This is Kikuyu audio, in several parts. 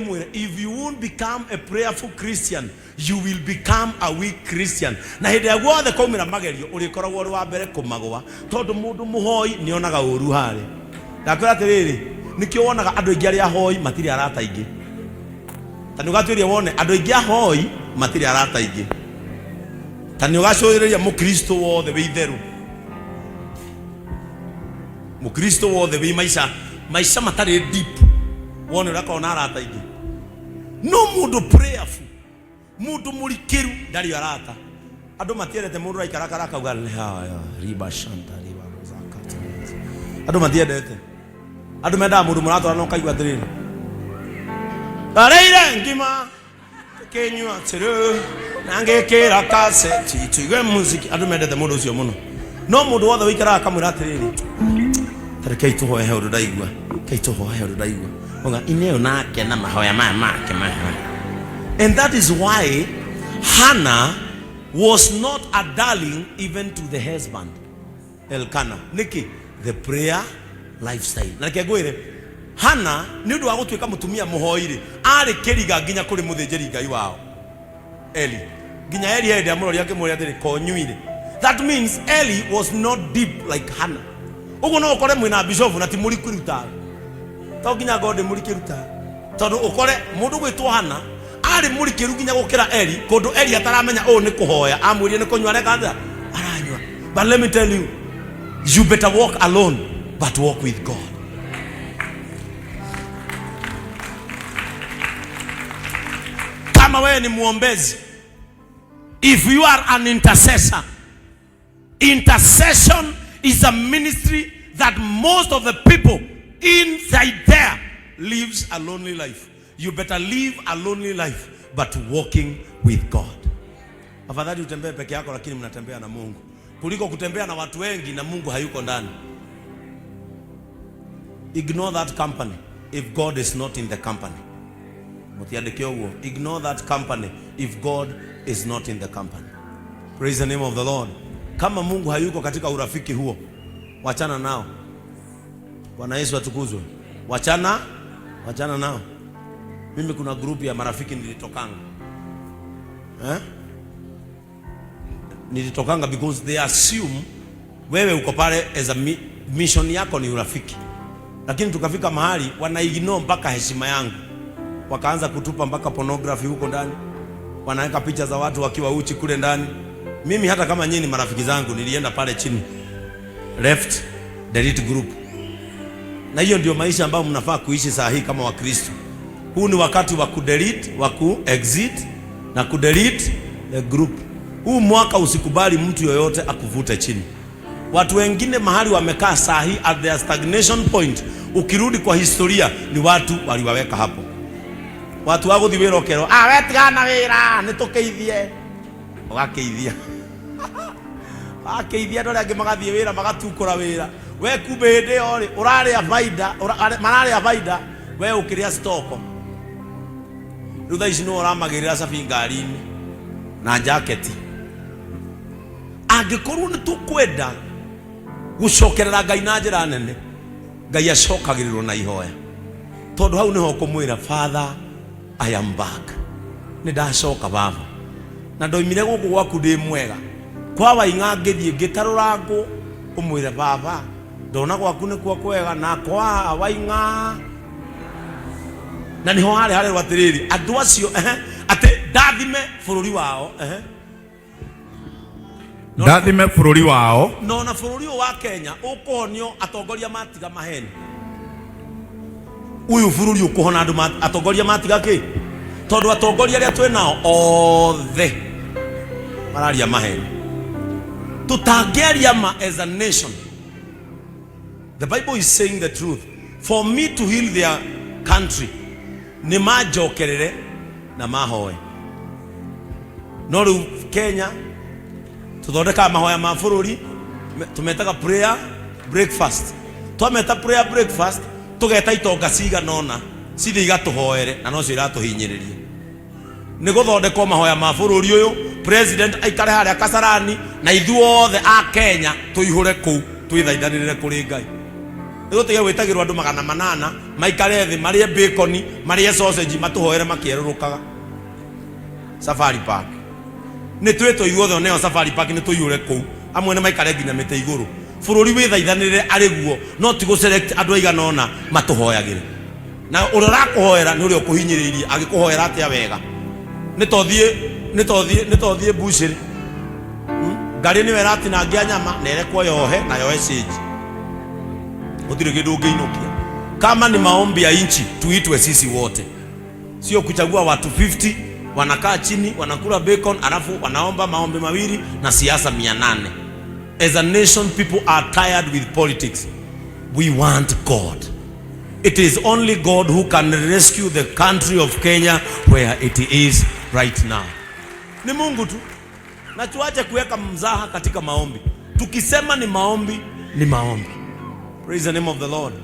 Mwĩre, if you won't become a prayerful Christian, you will become a weak Christian. Na hĩndĩ ĩrĩa guothe kwaumĩra magerio, ũrĩkoragwo ũrĩ wa mbere kũmagũa, tondũ mũndũ mũhoi nĩonaga ũru harĩa. Ndakwĩra atĩrĩrĩ, nĩkĩo wonaga andũ aingĩ arĩa ahoi matirĩ arata aingĩ. Ta nĩ ũgatuĩria wone andũ aingĩ ahoi matirĩ arata aingĩ. Ta nĩ ũgacũthĩrĩria mũkristo wothe wĩ itherũ, Mũkristo wothe wĩ maica maica matarĩ deep, wone ũrĩa akoragwo na arata aingĩ. No mũndũ prayerful, mũndũ mũrikĩru ndarĩ arata. Andũ matiendete mũndũ ũraikara kara akauga "Haya, riba shanta riba zakata." Andũ matiendete. Andũ mendaga mũndũ mũratwara na ũkaigua atĩrĩrĩ, ndarĩire ngima Kinyua tiru na ngĩkĩra kaseti tuigue muziki. Andũ mendete mũndũ ũcio mũno, no mũndũ wothe ũikaraga akamwĩra atĩrĩrĩ, tarekei tũhoe he ũndũ ndaigua, rekei tũhoe he ũndũ ndaigua, uga ineo nake na mahoya maya make maya. And that is why Hannah was not a darling even to the husband Elkana. Nĩkĩ? The prayer lifestyle. Na reke ngwĩre, Hana nĩ ũndũ wa gũtuĩka mũtumia mũhoi-rĩ, arĩ kĩriga nginya kũrĩ mũthĩnjĩri Ngai wao Eli. Nginya Eli hĩndĩ amũroria akĩmũria atĩrĩ, konyuire. That means Eli was not deep like Hannah. Ũguo no ũkore mwĩna bishofu na ti mũrikĩru tawe. To nginya ngorwo ndĩ mũrikĩru tawe. Tondũ ũkore mũndũ gwĩtwo Hana arĩ mũrikĩru nginya gũkĩra Eli, kũndũ Eli ataramenya ũũ nĩ kũhoya, amwĩrire nĩ kũnyua areka atĩa? Aranyua. But let me tell you, you better walk alone, but walk with God. Kama wewe ni mwombezi, if you are an intercessor, intercession is a ministry that most of the people inside there lives a lonely life. You better live a lonely life, but walking with God. Afadhali utembee peke yako lakini mnatembea na Mungu, kuliko kutembea na watu wengi na Mungu hayuko ndani. Ignore that company if God is not in the company. Mutiandike ũguo. Ignore that company if God is not in the company. Praise the name of the Lord. Kama Mungu hayuko katika urafiki huo, wachana nao. Bwana Yesu atukuzwe. Wachana, wachana nao. Mimi kuna grupu ya marafiki nilitokanga. Eh? Nilitokanga because they assume wewe uko pale as a mission yako ni urafiki, lakini tukafika mahali wana ignore mpaka heshima yangu, wakaanza kutupa mpaka pornography huko ndani, wanaweka picha za watu wakiwa uchi kule ndani. Mimi hata kama nyinyi ni marafiki zangu, nilienda pale chini left delete group. Na hiyo ndio maisha ambayo mnafaa kuishi saa hii kama Wakristo. Huu ni wakati wa kudelete, wa kuexit na kudelete the group. Huu mwaka usikubali mtu yoyote akuvute chini. Watu wengine mahali wamekaa saa hii at their stagnation point, ukirudi kwa historia ni watu waliwaweka hapo. Watu wa guthi wira ukerwo, ah, we tigana na wira nitukeithie, ugakeithia akeithia andũ arĩa angĩ magathiĩ wĩra magatukũra wĩra, we kumbe hĩndĩ ĩyo rĩ ũrarĩa baida, mararĩa baida, we ũkĩrĩa stoko. Rĩu thaa ici nĩwe ũramagĩrĩra cabi ngari-inĩ na jaketi. Angĩkorwo nĩ tũkwenda gũcokerera Ngai na njĩra nene, Ngai acokagĩrĩrwo na ihoya, tondũ hau nĩho ũkũmwĩra, Father, I am back, nĩ ndacoka baba, na ndoimire gũkũ gwaku ndĩ mwega. Kwa waing'a ngĩthiĩ ngĩtarũra ngũ, ũmwĩre baba, ndona gwaku nĩkuo kwega, na kwa waing'a na niho harĩ harerwo atĩrĩrĩ, andũ acio ehe, atĩ ndathime bũrũri wao ehe. Ndathime bũrũri wao. No na bũrũri ũyũ wa Kenya ũkũhonio atongoria matiga maheni. Ũyũ bũrũri ũkũhona andũ atongoria matiga kĩ? Tondũ atongoria arĩa twĩ nao othe mararia maheni. Tũtangĩaria ma as a nation. The Bible is saying the truth. For me to heal their country, nĩ manjokerere na mahoe. No rĩu Kenya tũthondekaga mahoya ma bũrũri, tũmetaga prayer breakfast. Twameta prayer breakfast, tũgeta itonga cigana ũna cithiĩ igatũhoere, na nocio iratũhinyĩrĩria. Nĩ gũthondekwo mahoya ma bũrũri ũyũ, president aikare harĩa Kasarani na ithuothe a Kenya tũihũre kũu twĩthaithanĩrĩre kũrĩ Ngai. Nĩ gũtige gwĩtagĩrwo andũ 800 maikare thĩ marĩe bacon, marĩe sausage, matũhoere makĩerũrũkaga Safari Park. Nĩ twĩtwo ithuothe oneo Safari Park nĩ tũiyũre kũu, amwe nĩ maikare nginya mĩtĩ igũrũ. Bũrũri wĩthaithanĩrĩre arĩ guo, no ti gũ select andũ aigana ũna matũhoyagĩre. Na ũrĩa ũrakũhoera nĩ ũrĩa ũkũhinyĩrĩirie, angĩkũhoera atĩa wega? Nĩ ta ũthiĩ nĩ ta ũthiĩ nĩ ta ũthiĩ mbucĩrĩ. Ngarĩ nĩyo ĩratinangia nyama na ĩrekwo yohe na yohe cĩnji. Gũtirĩ kĩndũ ũngĩinũkia. Kama ni maombi ya inchi, tuitwe sisi wote. Sio kuchagua watu 50 wanakaa chini wanakula bacon alafu wanaomba maombi mawili na siasa 800. As a nation people are tired with politics. We want God. It is only God who can rescue the country of Kenya where it is right now. Ni Mungu tu. Na tuache kuweka mzaha katika maombi. Tukisema ni maombi, ni maombi. Praise the name of the Lord.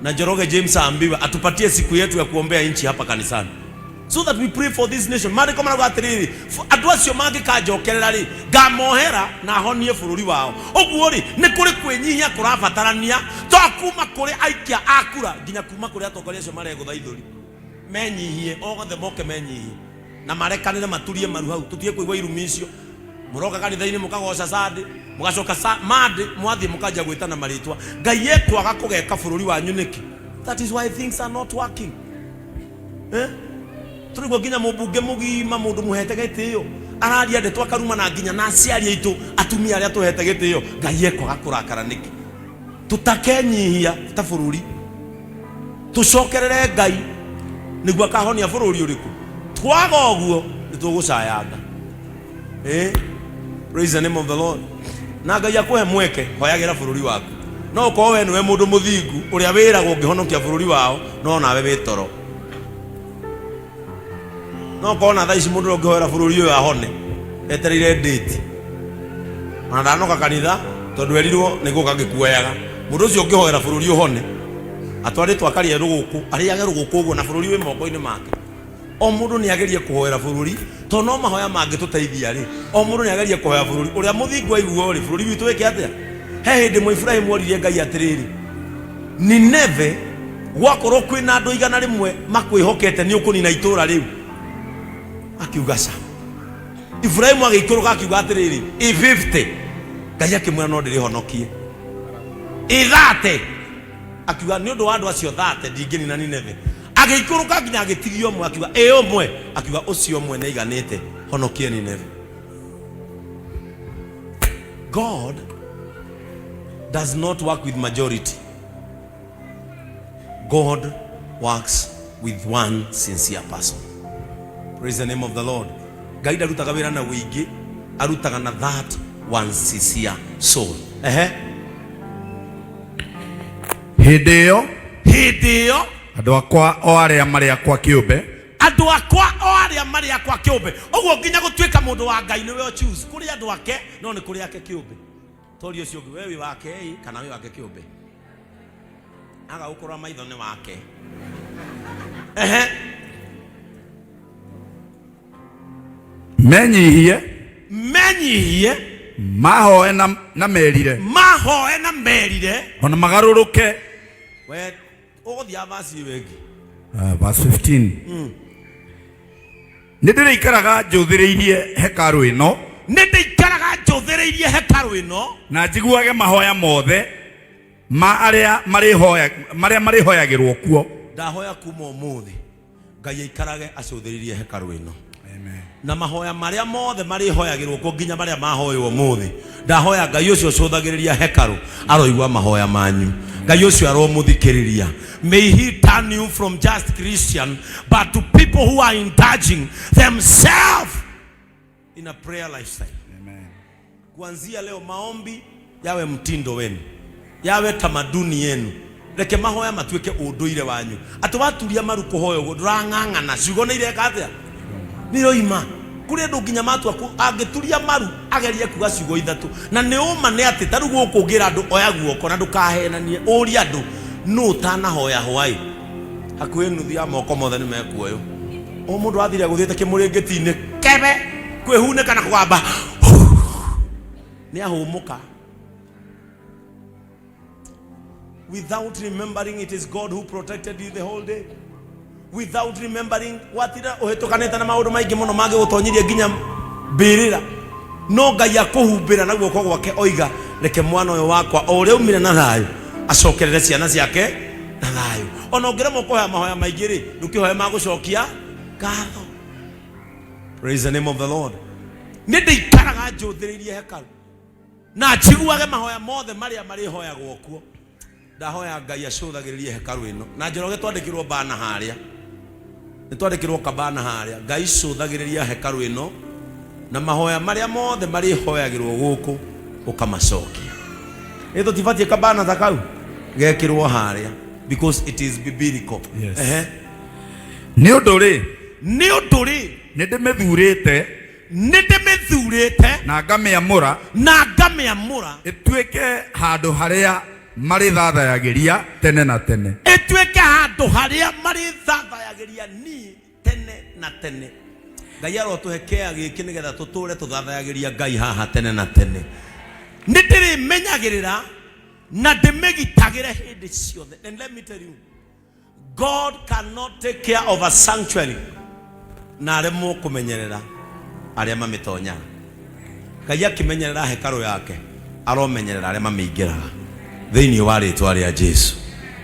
Na Njoroge James aambiwe atupatie siku yetu ya kuombea nchi hapa kanisani. So that we pray for this nation. Maandĩko marauga atĩrĩrĩ, andũ acio mangĩkanjokerera rĩ, ngamohera na honie bũrũri wao. Ũguo rĩ, nĩ kũrĩ kwĩnyihia kũrabatarania to kuma kũrĩ aikia a kura nginya kuma kũrĩ atongoria acio maregũtha ithũri. Menyihie, othe moke menyihie na marekanĩre maturie maru hau, tũtige kũigua irumi icio. Mũroka kanitha-inĩ mũkagoca Sunday, mũgacoka Monday mwathiĩ mũkanjia gwĩtana marĩtwa. Ngai ekwaga kũgeka bũrũri wanyu nĩkĩ? That is why things are not working. Eh? Tũrĩguo nginya mũmbunge mũgima mũndũ mũhete gĩtĩo araria ndeto akarumana nginya na aciari aitũ atumia arĩa tũhete gĩtĩo. Ngai ekwaga kũrakara nĩkĩ? Tũtakenyihia ta bũrũri, tũcokerere Ngai nĩguo akahonia bũrũri ũrĩkũ. Twaga ũguo nĩ tũgũcayanga. Eh? Praise the name of the Lord. Na Ngai akũhe mweke, hoyagĩra bũrũri waku. No ũkorwo we nĩwe mũndũ mũthingu ũrĩa wĩragwo ũngĩhonokia bũrũri wao, no nawe wĩ toro. No ũkorwo na thaa ici mũndũ ũrĩa ũngĩhoera bũrũri ũyũ ahone, etereire date. Ona ndanoka kanitha tondũ erirwo nĩ gũka ngĩkuoyaga. Mũndũ ũcio ũngĩhoera bũrũri ũhone, atwarĩtwo akarĩe rũgũkũ, arĩage rũgũkũ ũguo na bũrũri wĩ moko-inĩ make. O mũndũ nĩ agerie kũhoera bũrũri, tondũ no mahoya mangĩtũteithia rĩ, o mũndũ nĩ agerie kũhoya bũrũri. Ũrĩa mũthingu aiguo rĩ, bũrũri witũ wĩke atĩa? He hĩndĩ ĩmwe Iburahĩmu oririe Ngai atĩrĩrĩ, Nineve gwakorwo kwĩna andũ 100 makwĩhokete nĩ ũkũnina itũũra rĩu? Akiuga ca. Iburahĩmu agĩikũrũka akiuga atĩrĩrĩ, ĩ 50. Ngai akĩmwĩra no ndĩrĩhonokie. Ĩ 30. Akiuga nĩ ũndũ wa andũ acio 30 ndingĩnina Nineve. Agĩikũrũka nginya agĩtigia ũmwe, akiuga ĩ ũmwe, akiuga ũcio ũmwe nĩ aiganĩte, honokie Nineve. God does not work with majority. God works with one sincere person. Praise the name of the Lord. Ngai ndarutaga wĩra na wĩingĩ, arutaga na that one sincere soul. Ehe. Hĩndĩ ĩyo Hĩndĩ ĩyo andũ akwa o arĩa marĩ akwa kĩũmbe, andũ akwa o arĩa marĩ akwa kĩũmbe. Ũguo nginya gũtuĩka mũndũ wa Ngai nĩwe choose. Kũrĩ andũ ake no nĩ kũrĩ ake kĩũmbe. Toria ũcio ũngĩ, we wĩ wake ĩ kana wĩ wake kĩũmbe? Aga gũkũra maitho nĩ wake. Ehe. Menyihie, menyihie, mahoe na merire, mahoe na merire, ona magarũrũke. We ũgũthiaga verse ĩyo ĩngĩ. Verse 15. Nĩ ndĩrĩikaraga njũthĩrĩirie hekarũ ĩno, nĩ ndĩikaraga njũthĩrĩirie hekarũ ĩno, na njiguage mahoya mothe ma arĩa marĩhoya marĩa marĩhoyagĩrwo kuo. Ndahoya kuma ũmũthĩ Ngai aikarage acũthĩrĩirie hekarũ ĩno na mahoya marĩa mothe marĩhoyagĩrwo kuo nginya marĩa mahoywo ũmũthĩ. Ndahoya Ngai ũcio ũcũthagĩrĩria hekarũ aroigua mahoya manyu. Ngai ũcio aromũthikĩrĩria. May he turn you from just Christian but to people who are indulging themselves in a prayer lifestyle. Amen. Kuanzia leo maombi yawe mtindo wenu, yawe tamaduni yenu. Reke mahoya matuĩke ũndũire wanyu, atĩ waturia maru kũhoya ũguo ndũrang'ang'ana, ciugo nĩ ireka atĩa? Nĩ iroima. Kũrĩ andũ nginya matua angĩturia maru agerie kuga ciugo ithatũ, na nĩ ũma nĩ atĩ ta rĩu gũkũ ũngĩra andũ oya guoko na ndũkahenanie, ũrie andũ nũ ũtanahoya hwaĩ, hakuhĩ nuthu ya moko mothe nĩ mekuoywo. O mũndũ athire gũthiĩte kĩmũrĩngĩti-inĩ kebe kwĩhunĩka na kũgamba nĩ ahũmũka. Without remembering it is God who protected you the whole day. Without remembering watinda ũhĩtũkanĩte na maũndũ maingĩ mũno mangĩgũtonyirie nginya mbĩrĩra, no Ngai akũhumbĩra na guoko gwake, oiga reke mwana ũyũ wakwa o ũrĩa umire na thayũ acokerere ciana ciake na thayũ. Ona ũngĩremwo kũhoya mahoya maingĩ rĩ, ndũkĩhoe ma gũcokia ngatho. Praise the name of the Lord. Nĩ ndĩikaraga njũthĩrĩirie hekarũ na njiguage mahoya mothe marĩa marĩhoyagwo kuo. Ndahoya Ngai acũthagĩrĩrie hekarũ ĩno. Na Njoroge twandĩkĩrwo bana harĩa, nĩ twandĩkĩrwo kabana harĩa. Ngai cũthagĩrĩria hekarũ ĩno na mahoya marĩa mothe marĩhoyagĩrwo gũkũ ũkamacokia. Ĩ tũtibatiĩ kabana ta kau gekĩrwo harĩa because it is biblical. Yes. Ehe. Nĩ ũndũ rĩ, Nĩ ũndũ rĩ, nĩ ndĩmĩthurĩte nĩ ndĩmĩthurĩte na ngamĩamũra na ngamĩamũra ĩtuĩke handũ harĩa marĩthathayagĩria tene na tene. Ĩtuĩke handũ harĩa marĩthathayagĩria niĩ tene na tene. Ngai arotũhe kĩa gĩkĩ nĩgetha tũtũre tũthathayagĩria Ngai haha tene na tene. Nĩ ndĩrĩmenyagĩrĩra na ndĩmĩgitagĩre hĩndĩ ciothe. And let me tell you, God cannot take care of a sanctuary na aremwo kũmenyerera arĩa mamĩtonyaga. Ngai akĩmenyerera hekarũ yake aromenyerera arĩa mamĩingĩraga thĩinĩ wa rĩtwa rĩa Jesu.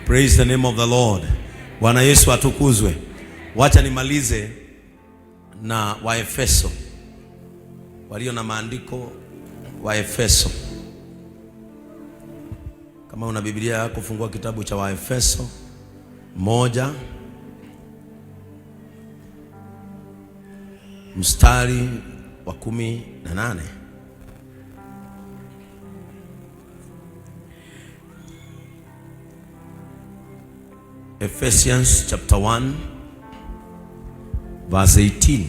Praise the name of the Lord. Bwana Yesu atukuzwe. Wacha nimalize na Waefeso walio na maandiko. Waefeso, kama una Biblia yako fungua kitabu cha Waefeso 1 mstari wa 18. Ephesians chapter 1 verse 18.